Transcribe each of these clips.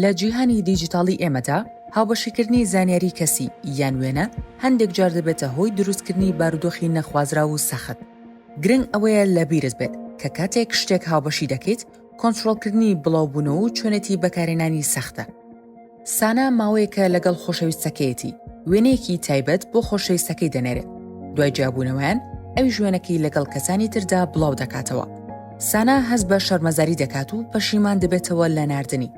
لە جیهانی دیجیتاڵی ئێمەدا، هاوبەشیکردنی زانیاری کەسی یان وێنە هەندێک جار دەبێتە هۆی دروستکردنی بارودۆخی نەخوازراو و سەخت. گرنگ ئەوەیە لەبیرت بێت کە کاتێک شتێک هاوبەشی دەکەیت، کۆنترۆڵکردنی بڵاوبوونەوە و چۆنێتی بەکارهێنانی سەختە. سانا ماوەیەکە لەگەڵ خۆشەویستەکەیەتی، وێنەیەکی تایبەت بۆ خۆشەویستەکەی دەنێرێت، دوای جیابوونەوەیان ئەویش وێنەکەی لەگەڵ کەسانی تردا بڵاو دەکاتەوە. سانا هەست بە شەرمەزاری دەکات و پەشیمان دەبێتەوە لە ناردنی،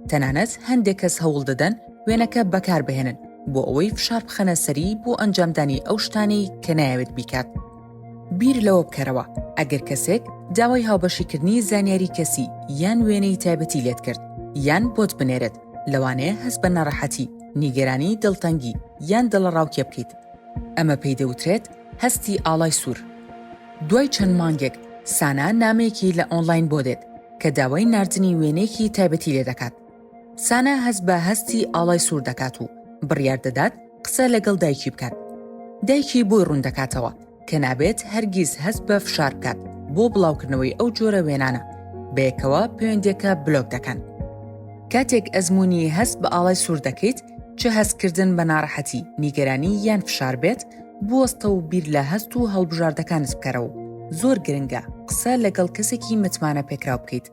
تەنانەت هەندێک کەس هەوڵ دەدەن وێنەکە بەکاربهێنن بۆ ئەوەی فشار بخەنە سەری بۆ ئەنجامدانی ئەو شتانەی کە نایەوێت بیکات. بیر لەوە بکەرەوە ئەگەر کەسێک داوای هاوبەشیکردنی زانیاری کەسی یان وێنەی تایبەتی لێت کرد یان بۆت بنێرێت، لەوانەیە هەست بە ناڕەحەتی، نیگەرانی، دڵتەنگی یان دڵەڕاوکێ بکەیت. ئەمە پێی دەوترێت هەستی ئاڵای سوور. دوای چەند مانگێک سانا نامەیەکی لە ئۆنلاین بۆ دێت کە داوای ناردنی وێنەیەکی تایبەتی لێ دەکات. سانا هەست بە هەستی ئاڵای سوور دەکات و بڕیار دەدات قسە لەگەڵ دایکی بکات. دایکی بۆی ڕوون دەکاتەوە کە نابێت هەرگیز هەست بە فشار بکات بۆ بڵاوکردنەوەی ئەو جۆرە وێنانە، بەیەکەوە پەیوەندییەکە بلۆک دەکەن. کاتێک ئەزموونی هەست بە ئاڵای سوور دەکەیت، چ هەستکردن بە ناڕەحەتی، نیگەرانی یان فشار بێت، بوەستە و بیر لە هەست و هەڵبژاردەکانت بکەرەوە و زۆر گرنگە قسە لەگەڵ کەسێکی متمانەپێکراو بکەیت.